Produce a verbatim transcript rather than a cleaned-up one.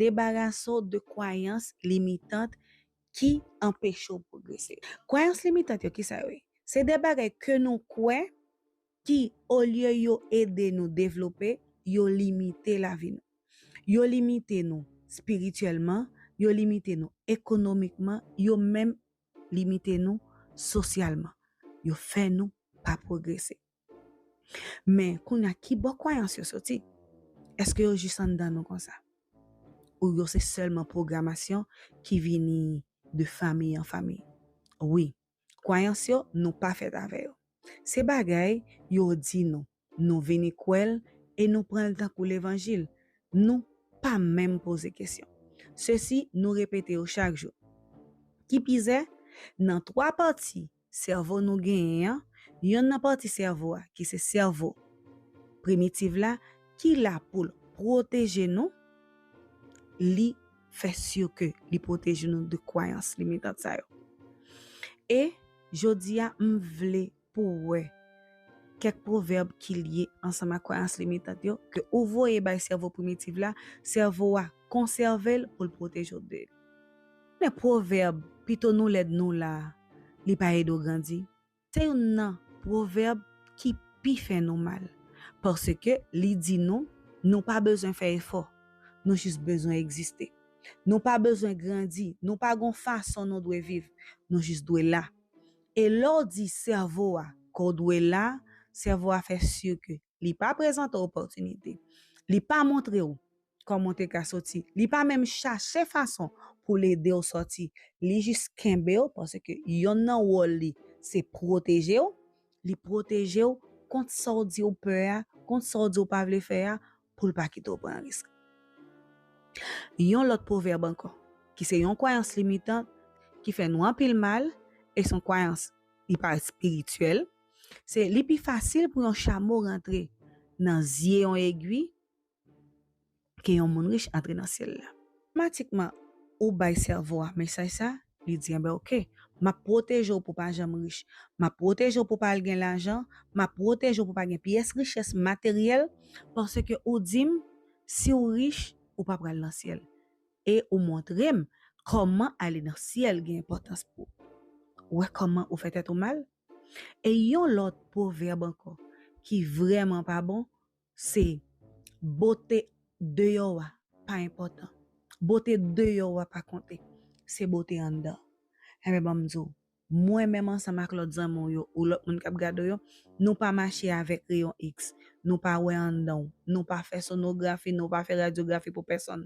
Debarase w de kwayans limitant ki anpeche w pwogrese. Kwayans limitant yo, ki sa yo ye? Se de bagay ke nou kwè ki, olye yo ede nou devlope, yo limite lavi nou. Yo limite nou espirityèlman, yo limite nou ekonomikman, yo menm limite nou sosyalman. Yo fè nou pa pwogrese. Men, kounye a, ki bò kwayans yo soti? Èske yo jis anndan nou konsa? Ou yo se sèlman pwogramasyon ki vini de fanmi an fanmi? Wi, kwayans yo, nou pa fèt avè yo. Se bagay yo di nou, nou vini kwè l e nou pran l tankou levanjil. Nou pa menm poze kesyon. Sesi, nou repete yo chak jou. Ki pizè, nan twa pati sèvo nou genyen an, yonn nan pati sèvo a, ki se sèvo primitiv la, ki la pou l pwoteje nou, li fè si ke li pwoteje nou de kwayans limitant sa yo. E jodi a, m vle pou w wè kèk pwovèb ki lye ansanm ak kwayans limitant yo, ke ou voye bay sèvo primitiv la, sèvo a konsève l pou l pwoteje w de li. Men pwovèb, pito nou lèd nou la, li pa ede w grandi. Se youn nan pwovèb ki pi fè nou mal, paske li di nou, nou pa bezwen fè efò, nou jis bezwen egziste. Nou pa bezwen grandi, nou pa gon fason nou dwe viv, nou jis dwe la. E lè w di sèvo a ke w dwe la, sèvo a fè si ke li pa prezante w opòtinite, li pa montre w kòman w te ka soti, li pa menm chache fason pou l ede w soti, li jis kenbe w, paske yonn nan wòl li se pwoteje w, li pwoteje w kont sa w di w pè a, kont sa w di w pa vle fè a, pou l pa kite w pran risk. Yon lòt pwovèb ankò, ki se yon kwayans limitan, ki fè nou anpil mal, e se yon kwayans, li pa espirityèl, se li pi fasil pou yon chamo rantre nan zye yon egwi ke yon moun rich antre nan syèl la. Otomatikman, ou bay sèvo a mesaj sa, li di, enben, oke, m ap pwoteje w pou w pa janm rich, m ap pwoteje w pou w pa al gen lajan, m ap pwoteje w pou w pa gen pyès richès materyèl, paske ou di m, si w rich, ou pa pral nan syèl. E ou montre m kòman ale nan syèl gen enpòtans pou ou. Ou wè kòman ou fè tèt ou mal? E yon lòt pwovèb ankò ki vrèman pa bon, se bote deyò a pa enpòtan. Bote deyò a pa konte. Se bote anndan. Enben, ban m di w, mwen menm ansanm ak lòt zanmi w yo, ou lòt moun k ap gade w yo, nou pa mache avèk reyon X. Nou pa wè anndan w. Nou pa fè sonografi, nou pa fè radyografi pou pèsonn.